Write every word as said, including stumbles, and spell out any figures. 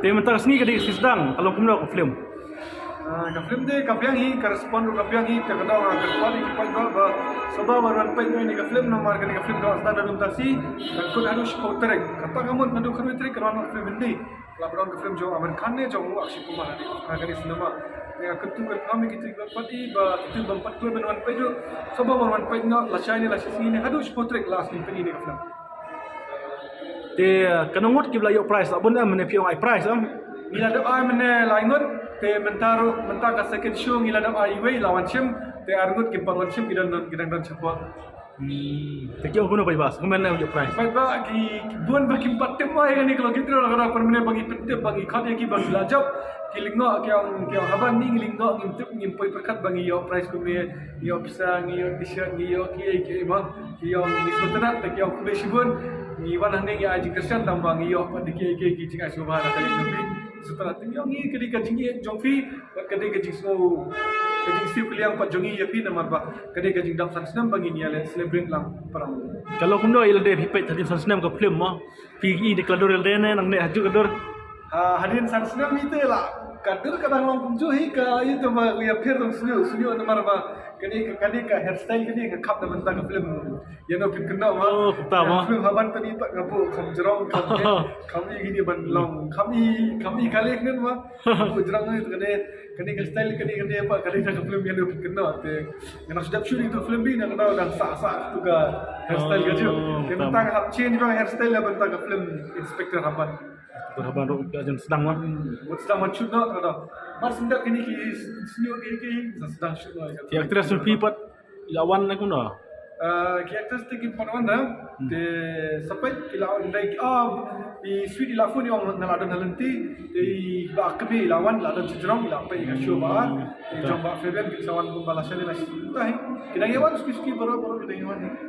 Te mynta ka sngi ka dei ka sngi sdang, ka long kumno ka film? Ah, ka film te ka biang hi, ka respond ruh ka biang hi, te ka dang ka respond hi ki paidbah ba sngewbha ban wan peit ïa kane ka film namar kane ka film ka sdang naduh mynta sngi, kan kut haduh shiphew tarik. Kata ka mut naduh khatwei tarik kan wan film Hindi. Ka la ba don ka film jong Aamir Khan ne jong u Akshay Kumar ha kane ka cinema. Te ka kyntu kyrpad ïa kito kiba pat i ba kito bym pat kloi ban wan peit ruh sngewbha ban wan peit noh lashai ne lashisngi ne haduh shiphew tarik la sngi peit ïa kane ka film. Te, eh, katno ngut kiba la ïoh prize, la bun em, mynne phi ong ai prize em? Ngi la dep ai mynne lai ngut, te mynta ruh, mynta ka second show ngi la dep ai iwei, la wan shim, te ar ngut kim pat wan shim, ki dang don, ki dang don shapoh. Hmm, te ki ong kumno paidbah, kumno ïoh prize? Paidbah ki, ki bun ba kim pat tip mai kane ka long ki tip la ka dang pynmynne ba ngi pyntip ba ngi khot ïa ki ba ngi la jop, ki lyngngoh ki ong, ki ong haba ngi lyngngoh ngim tip ngim poi pyrkhat ba ngi ïoh prize kumne, ngi ïoh pisa, ngi ïoh t-shirt, ngi ïoh kiei kiei ma. Ki ong ngi sngewtynnat, te ki ong khublei shibun. Ngi wan hangne ngi ai jingkyrshan tang ba ngi ïoh pat kiei kiei ki jingai sngewbha na ka liang jong phi. Sngewtynnat te ngi ong ngi ka dei ka jingïeit jong phi, bad ka dei ka jingsngew, ka jingsngewkylliang pat jong ngi ïa phi namar ba ka dei ka jingdap san snem ba ngin ïa leh celebrate lang para. Ka long kumno ïa lade phi peit hadien san snem ka film mo? Phi i dei ka la dur ïa lade ne nangne ha juh ka dur? Ha, hadien san snem ite la ka dur ka dang long kumjuh hi ka ite ba ïa pher dang sngewthuh sngewthuh namar ba kane ka, kane ka hairstyle kane ka khap na bynta ka film. Ïa no phin kynnoh ma. Oh, kumta ma. Film Haban tani pat nga buh kham jrong kham i, kham i kine ban long kham i, kham i kali kane ma. Buh jrong ni kane, kane ka style kane kane pat kane ka film ïa no phin kynnoh te. Nga dang shu dep shoot ïa tu film bi na ka dang sah sah tu ka hairstyle ka ju. Te mynta nga hap change ba hairstyle na bynta ka film Inspector Haban. Inspector Haban ruh ka jin sdang ma. Hmm, mut sdang ma shoot noh ka dang. Mar sdang kine ki sngewthuh ki ki sdang shoot noh. Ki actress phi pat la wan na kumno? Ah, ki actress te ki pat wan da. Te sa peit ki la wan dei ki, ah, i Sweet i la phone i ong nga la don ha lynti. Te i Bah Kmie i la wan, la don shi jrong, i la peit ka show ba. Te jong Bah Fabian ki sa wan kumba la shane la shi. Te hi ki dang ïa wan suki suki baroh baroh ki dang ïa wan.